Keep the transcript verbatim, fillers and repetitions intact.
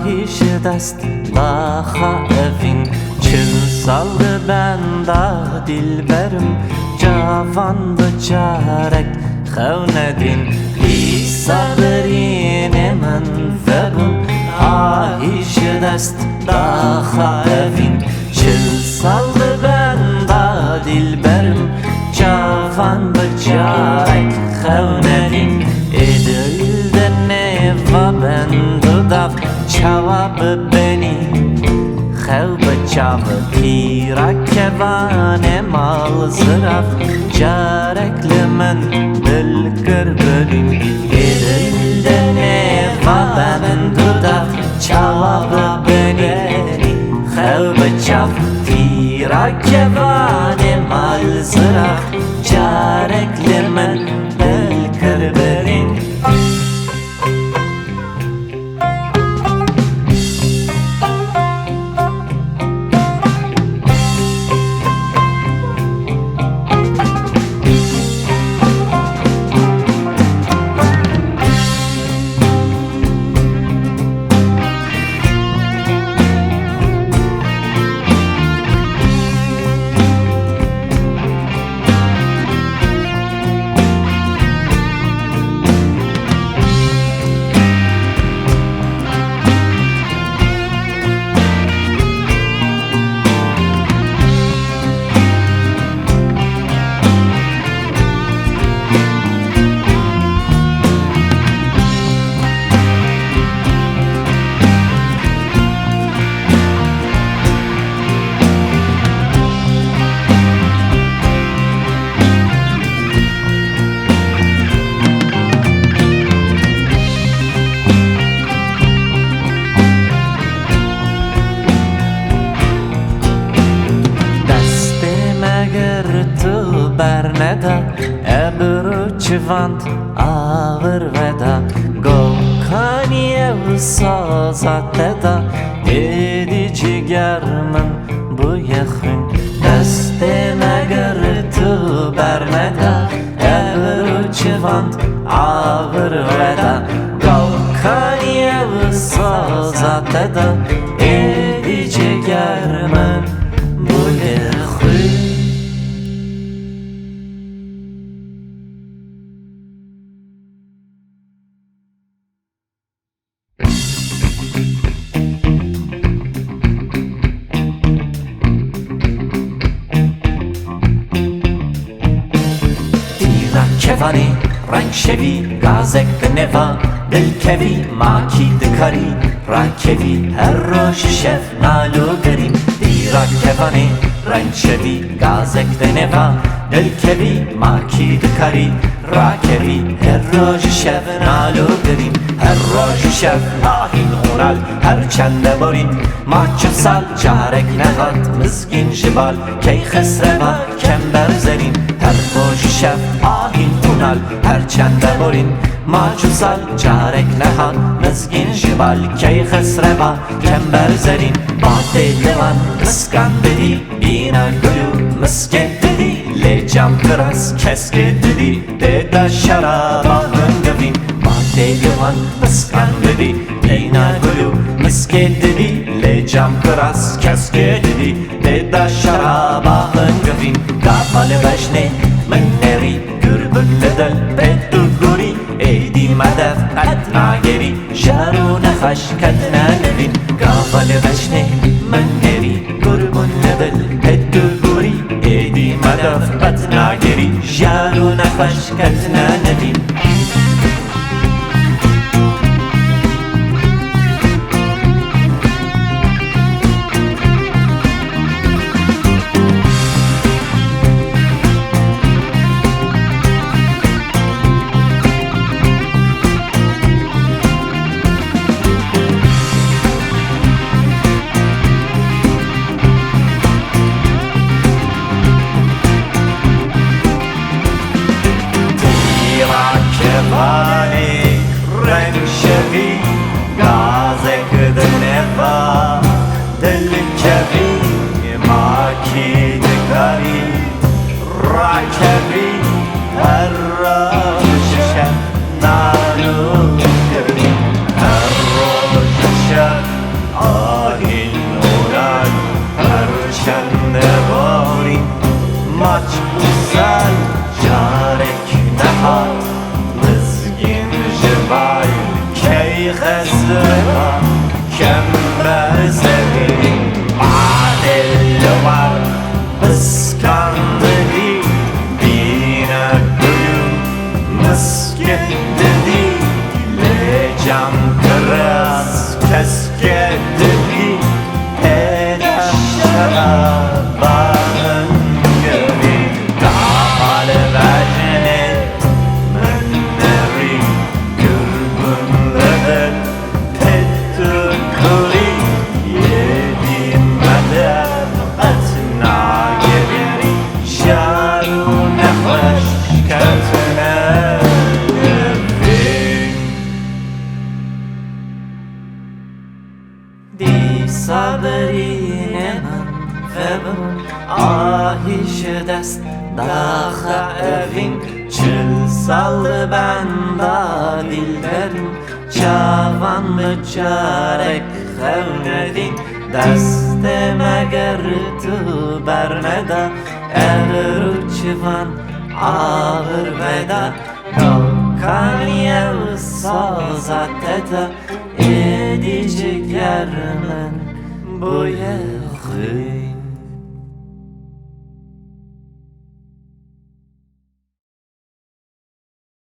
Ji dest daxa evîn çil sal di benda dîlberim, çavan bi carek xew nedîn. Dîsa birînê min vebûn, ahî ji dest daxa evîn. Çil sal di benda dîlberim, çavan bi carek xew nedîn. Ê dil de nêva bend û dav, çawa bibenî xew bi çav. Pîra kevanê mal zirav, carek li min dil kir birîn. Ê dil de nêva bend û dav, çawa bibenî xew bi çav. Pîra kevanê mal zirav, carek li min dil kir birîn. Destê me girt û berneda, ebru çivand, avir veda, gokanî ew saza te da, êdî ciger min bûye xwîn. Destê me girt û berneda, ebru çivand, avir veda, gokanî ew saza te da, êdî ciger min bûye xwîn. Dîna kevanê reng şevî, gazek di nêva dilkevî, ma kî dikarî rakevî, her roj û şev nal û girîn. Dîra kevanê reng şevî, gazek di nêva dilkevî, ma kî dikarî rakevî, her roj û şev nal û girîn. Her roj û şev ahîn û nal, her çende borîn, ma çil sal carek nehat mizgîn ji bal, key xesreva kember zerîn. Her roj û şev ahîn û nal, her çende borîn, ma çil sal carek nehat mizgîn ji bal, key xesreva kember zerîn. Batê diwan miskan didî, bîna gul û miskê didî, lê cam kiras keskê didî, tê de şeraba hingivîn. Batê diwan miskan didî, bîna gul û miskê didî, lê cam kiras keskê didî, tê de şeraba hingivîn. Gava li vejnê min nêrî, gur bûn li dil pêt û gurî, êdî me dev qet nagerî, jar û nexweş ketine nivîn. Gava li vejnê min nêrî, gur bûn li dil pêt û gurî, êdî me dev qet nagerî, jar û nexweş ketine nivîn. Tîra kevanê reng şevî, gazek di nêva dilkevî, ma kî dikarî rakevî, her roj û şev nal û girîn, her roj û şev Barî maç û sel carek nehat, mizgîn ji vay key xezreta kember zevî. Badê li war biskandidî bîne guyû, miskindidî lê cam kiras keskê didî. Êde şeraba min girî, dava li vejinê min nerî, gurgun li dil pêt û kurî, yê dî me dev qet nagirî, şar û nexweş ketine vê. Dîsa birînê min vebû, ahî ji dest daxe evîn. Çil sal di benda dîlberî, çavan bi carek xew nedîn. Destê me girt û berneda, ebir û çivan abir veda. Kalkanî ew saza te de, êdî ciger min bûye xwîn.